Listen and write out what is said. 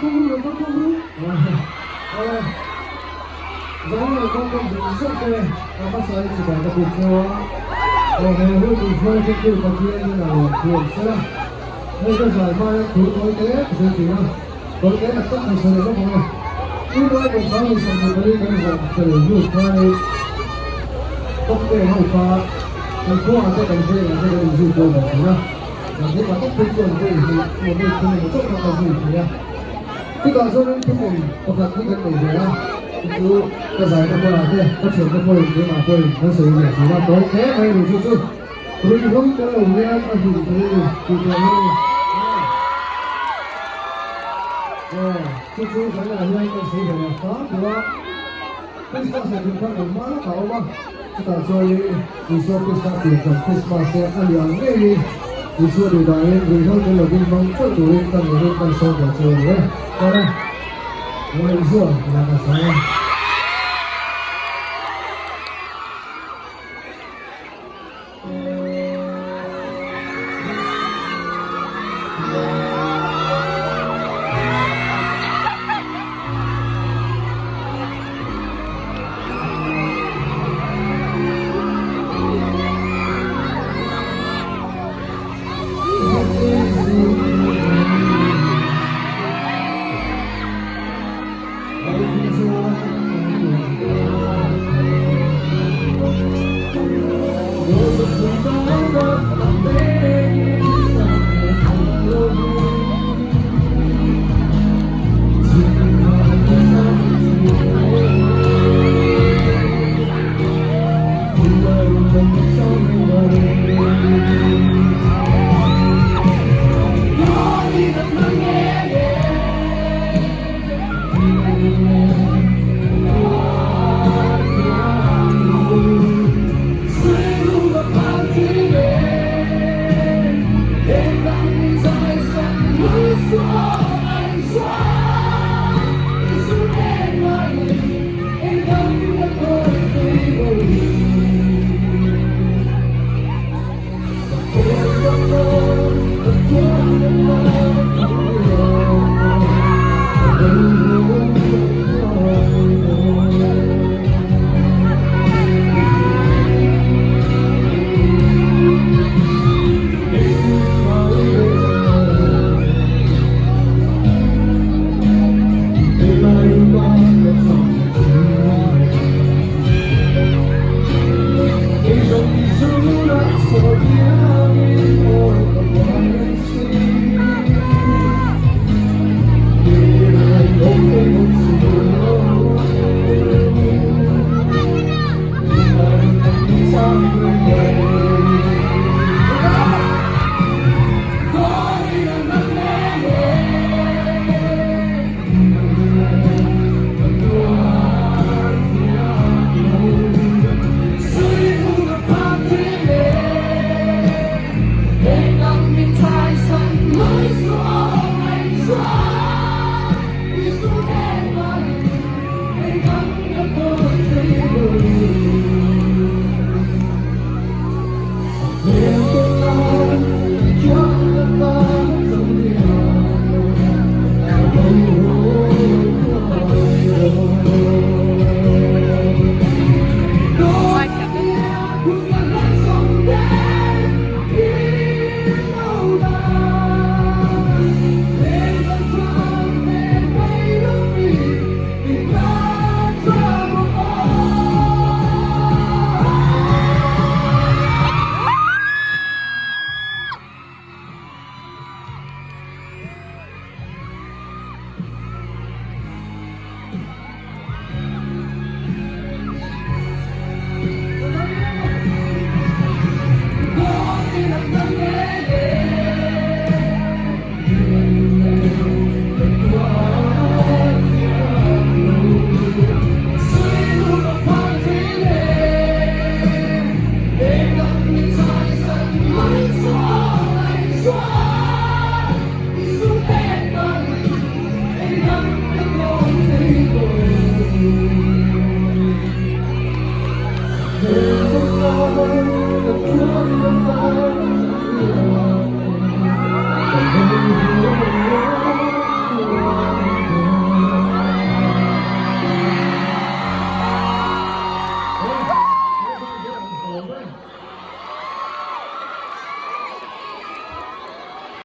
kawm ru, lo va kawm ru. Awle, zai leh kawm kawm zawng zawng te a hmasa in chibai ka buk cheu a. Aw he hun in hruai thlengtu Pathian in a lawm thu awm sela. Hei ka zai hma hian thu tawi te ka sawi thin a, tawi te tak tak kan sawi leh bawk ang e. Tunlai kum 2024 kan zawm fel hnu khanin Kawngte ho kha kan khuaah te kan vengah te kan inzui kual ve thin a. Mahni mah tak phei chuan vawi hnih emaw vawi thum emaw chauh kha ka zui thei a. Chutah chuanin thukum pakhat hi kan nei ve a, chu chu ka zaina hmunah te, ka thiante pawhin keimah pawhin kan sawi ve thin a, tawi hle mai a ni chu chu. Ruihhlo tel lo hian a hlim thei a ni tih tawh hi a ni. Aw, chu chu zainah hian kan sawi ve leh hram duh a. Krismas leh Kumthar kan hma lawkah a awm a, chutah chuanin Isua Krista piancham Krismas te a lian ngeiin Isua duhdahin ruihhlo tel lovin hmang chauh turin ka ngeiin kan sawi ve chu a ni e. Chuan a, Isua ila ka sawi a.